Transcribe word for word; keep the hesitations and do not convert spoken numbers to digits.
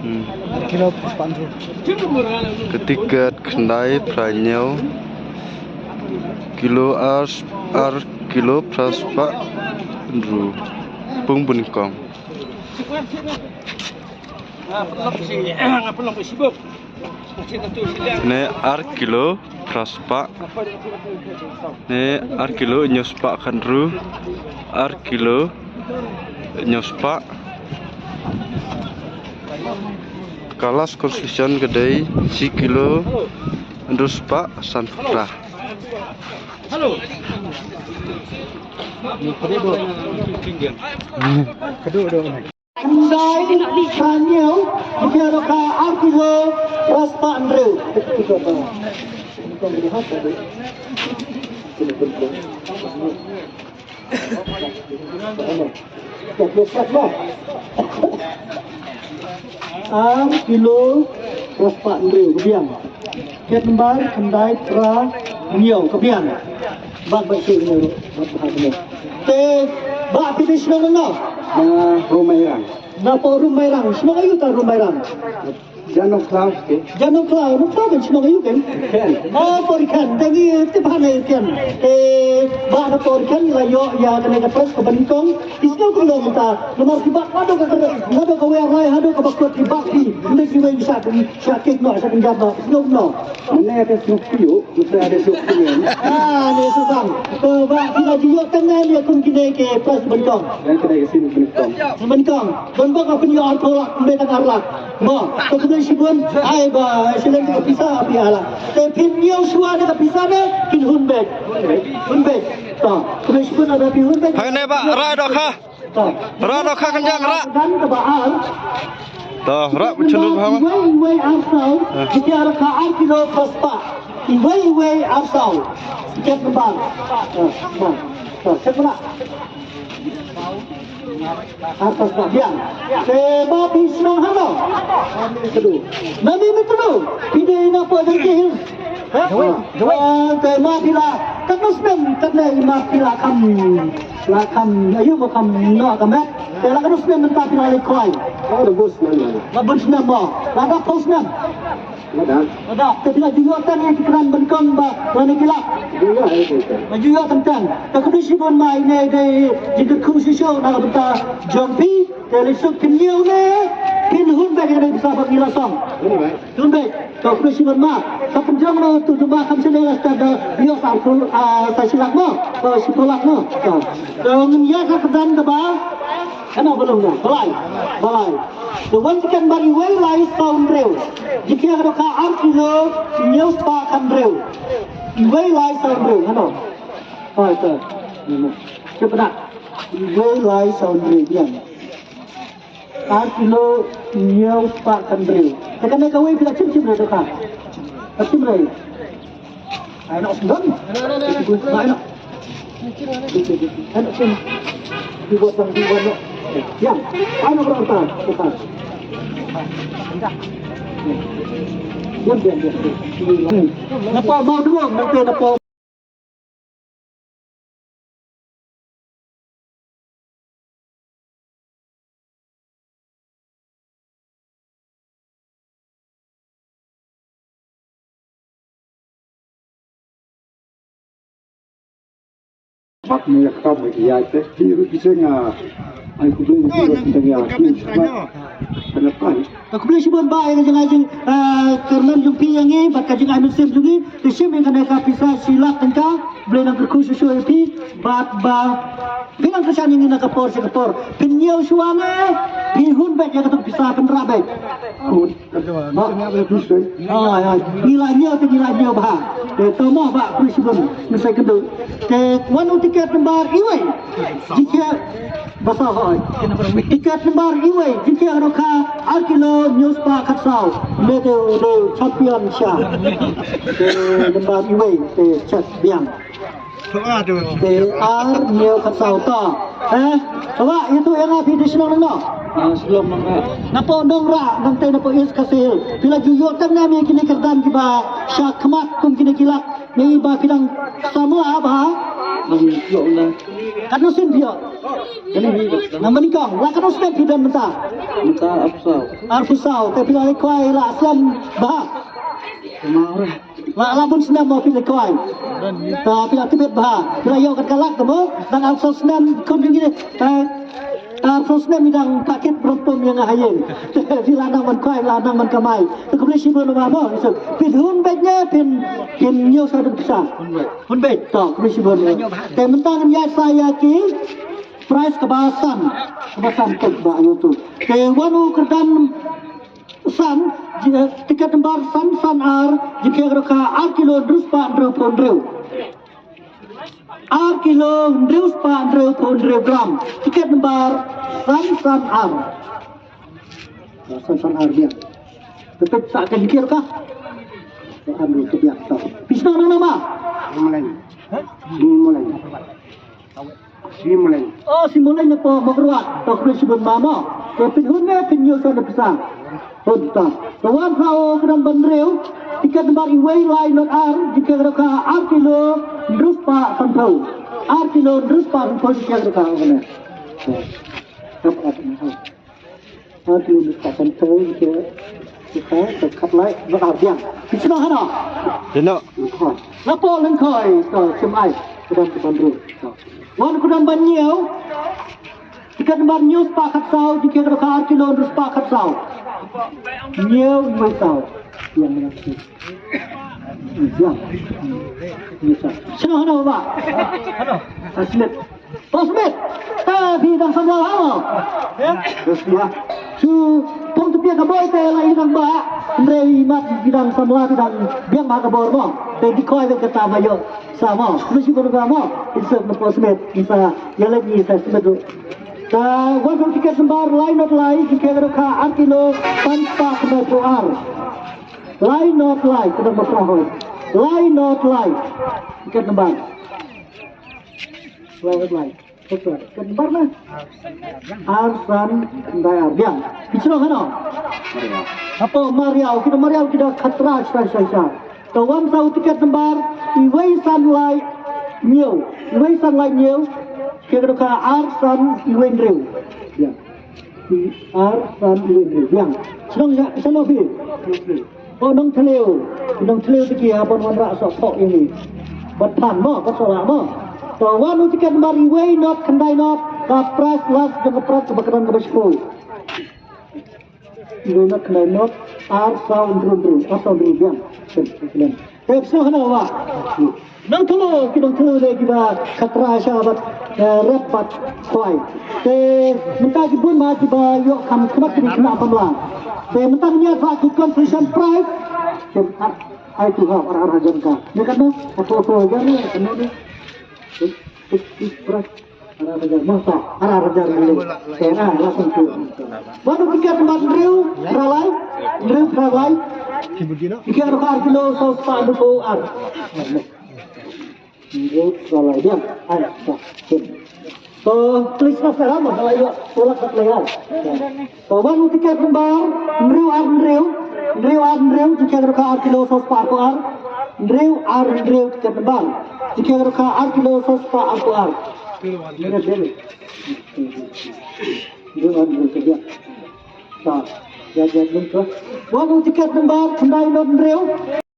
Hmm. Kilo phra spah hynriew. Ka tiket khyndai phra hynñiew. Kilo ar, ar kilo phra spah hynriew. Pung bun kong. Ne ar kilo phra spah. Ne ar kilo hynñiew spah khatnru. Ar kilo hynñiew spah. Ka last consolation ka dei shi kilo hynriew spah sanphew phra. Khyndai phra hynñiew, ki ïa ka ar kilo phra spah hynriew. Ar kilo phra spah hynriew, ka biang. Tiket number khyndai phra hynñiew, ka biang. Bad ba shu hynñiew, bad ba hynñiew. Te ba phi dei shnong na? Na Rumairang. Na pdeng Rumairang, shnong aïu ta Rumairang? Janokhlaw ke. Janokhlaw, Nokhlaw kan shnong aïu kan? Ken. Oh, pdeng Ken, te ngi tip hangne Ken. Te ba na pdeng Ken la ïoh ïa kane ka prize kaba nyngkong. Ki sngewthuh kumno mynta. Namar ki bat haduh ka, haduh kawei rai haduh kaba kut ki bat ki. Ym dei kiwei ki shah, shah kik noh, shah kynjat noh. Sngewthuh kumno. Mynne ka sngewthuh, mynta ka sngewthuh. Ah, ne sngewthuh. To ba ki la ju ïoh tang ne ïa kum kine ki prize ba nyngkong. Ïa kine ki sien ba nyngkong. Ba nyngkong. Don ba ka pynïoh arphew lak, ym dei tang ar lak. Mo, to khublei shibun. Ai ba, shileng ka pisa phi ïa la. Te phin ñiew shuwa ne ka pisa ne, phin hun beit. Hun beit. To, khublei shibun lada phi hun beit. Hangne ba, rah dohkha. To. Rah dohkha kynjang rah. Dan kaba ar. To, rah pynchun ruh ba. Iwei iwei ar saw. Eh. Jylliew ka ar kilo phra spah. Iwei iwei ar saw. Tiket number. To, to, to, check mana. Ar phra spah biang. Te ba phi shnong hano? Na Mihmyntdu. Phi dei na pdeng Jaintia Hills. Ah, te ma phi la katno snem katne ma phi la kham, la kham aïu ba kham noh ka met. Te la katno snem mynta phi la leit khwai? La bun snem mo. La da phew snem. Lada. Lada, te phi la ju ïoh tang ïa ki kyrdan ba nyngkong ba lane ki lak. Ju ïoh, eh, eh, eh. La ju ïoh tang tang. Te khublei shibun ma, ine dei jingkyrkhu shisha na ka bynta jong phi. Te leit suk phin ñiew ne phin hun beit ïa kane ka pisa ba ngi la song. Hun beit. Hun beit. Te khublei shibun ma. Ka pynjong na utu u ba kham shane la stad da ïoh sa phew, ah, sa shi lak mo. Sa shi phew lak mo. Te ngin ïa ka kyrdan kaba Kano ba long da? Balai. Balai. Te wan tiket number iwei lai saw hynriew. Jingkhia ka dohkha ar kilo hynñiew spah khathynriew. Iwei lai saw hynriew. Kano? Hoi, te. Check ba da. Iwei lai saw hynriew. Biang. Ar kilo hynñiew spah khathynriew. Te kane kawei phi la chim chim re dohkha. Ka chim re. Ai, no, sendon. Ai, no. Ai, no, sendon. Di buat bang, di buat, no. Yang, ai, no, berapa? Bukan. Diam, diam, diam. Napa mau dua, nanti napa? Pat ne ka kam ki ya te ki ru ki seng a ai ku blei ki ru ki seng a ki spat. Kana pan. Ka khublei shibun ba ïa ka jingïaid jing, eh, kyrmen jong phi ïa ngi bad ka jingïaid mynsiem jong ngi. Te shim ïa kane ka pisa shi lak tyngka. Blei nang kyrkhu shuh shuh ïa phi bad ba phi nang kyrshan ïa ngi na ka por sha ka por. Phin ñiew shuwa ne phin hun beit ïa katu ka pisa, phin rah beit? Hun. Ba. Ai, ai. Ngi la ñiew te ngi la ñiew bha. Te to mo ba khublei shibun. Ngin sa ïakynduh. Te wan u tiket number iwei. Jingkhia Ba sa hoi. Tiket number iwei, jingkhia ka dohkha ar kilo hynñiew spah khatsaw. Ine te u dei champion sha. Te number iwei te chet biang. Te ar hynñiew khatsaw ta. Eh, ba ïathuh ïa nga phi dei shnong nangno? Ah, shnong Nongrah. Napoh Nongrah, nangta napoh East Khasi Hills. Phi la ju ïoh tang nam ïa kine ki kyrdan kiba shah khmat kum kine ki lak. Ngi ba phi dang samla ba. Nang ïoh na. Katno sien phi ïoh? Namar nyngkong, la katno snem phi don mynta? Mynta arphew saw. Arphew saw, te phi la leit khwai la snem bha? La, la bun snem mo phi leit khwai? Ta phi la tbit bha. Phi la ïoh kat ka lak te mo? Dang arphew saw snem kum jong ngi. Ta, ta arphew saw snem i dang pakit brom pom ïa nga ha ïing. Phi la nang ban khwai, la nang ban kamai. Te khublei shibun mo. Phin hun beit ne phin, phin ñiew sa don pisa? Hun beit. To, khublei shibun. Te mynta ngin ïaid sa ïa ki prize kaba san. Kaba san, kaba ïa tu. Te wan u kyrdan san, ji-, eh, tiket number san san ar, jingkhia ka dohkha ar kilo hynriew spah hynriewphew hynriew. Ar kilo hynriew spah hynriewphew hynriew gram. Tiket number san san ar. San san ar biang. Te peit sa ka jingkhia ka dohkha. Ba an ruh ka biang tau. Phi snoh na ma? Mulai. Mulai. Simuleng. Oh, Simuleng na pdeng Mawkyrwat. To khublei shibun ma mo. To phin hun ne phin ñiew sa na pisa? Hun ta. To wan sa u kyrdan ba hynriew. Tiket number iwei lai not ar. Jingkhia ka dohkha ar kilo hynriew spah sanphew. Ar kilo hynriew spah sanphew jingkhia ka dohkha kane. To. Dapat. Ar kilo hynriew spah sanphew, jingkhia ka dohkha, to khatlai, not ar biang. Phi snoh hano? Snoh. Lyngkhoi. Nga poi Lyngkhoi, to shim ai, kyrdan ba hynriew. To. Wan kyrdan ba hynñiew. Tiket number hynñiew spah khatsaw, jingkhia ka dohkha ar kilo hynriew spah khatsaw. Hynñiew, hynñiew saw. Ïa nga. Ïa. Hynñiew saw. Snoh hano ba? Hano. Asmet. Bosmit, ta phi dang samla ha mo? Bosmit. Shu pong tu pia ka boi te la i dang ba. Hynrei i mat i dang samla i dang biang ma ka bor mo. Te dei khoi te kata ba ïoh sa mo. Khublei shibun ba mo. Insert na Bosmit. Isa ïa leit ni sa Smit ruh. Ta wan tiket number lai not lai, jingkhia ka dohkha ar kilo san spah khyndai phew ar. Lai not lai, ka dang ba phra hoi. Lai not lai. Tiket number. Lai, lai. Tiket number na? Ar san khyndai ar. Biang. Phi snoh hano? Hapoh Mariaw. Ki na Mariaw ki da khatra shai shai shai. To wan sa u tiket number iwei san lai hynñiew. Iwei san lai hynñiew. Ki ka dohkha ar san iwei hynriew. Biang. Ar san iwei hynriew. Biang. Shnong sha, shnong phi? Oh, Nongthliew. Nongthliew te ki ha ban wanrah sohphoh ïa ngi. Bad phan mo, bad sohlah mo. To wan u tiket number iwei not khyndai not, ka prize last jong ka prize kaba kyrdan kaba shiphew. Iwei not khyndai not, ar saw hynriew hynriew, ar saw hynriew biang. Te snoh hano wa. Nongthliew, ki Nongthliew ne kiba khatra sha bad, eh, rep bad khwai. Te mynta ki bun ma kiba ïoh kham khmat ki khynnah samla. Te mynta ngin ïa sa ki consolation prize. Te ar, ai tu ha, ar, ar hajar ka. Ne kan no? Ato, ato hajar ne, kan no ne? Te, te, te, prize. Ar hajar, masa, ar hajar dulu. Tengah, langsung tu. Wan u tiket number hynriew phra lai, hynriew phra lai. Tiket number ar kilo saw spah hynñiew phew ar. Hynriew phra lai dia. Ai, dah. So, please, mas, salam, mas, salam, yuk. Tolak kat lai, ai. To wan u tiket number hynriew ar hynriew, hynriew ar hynriew, jingkhia ka dohkha ar kilo saw spah arphew ar, hynriew ar hynriew tiket number, jingkhia ka dohkha ar kilo saw spah arphew ar. Hynriew ar hynriew tiket. Ta, ïa, ïa, wan u tiket number khyndai not hynriew.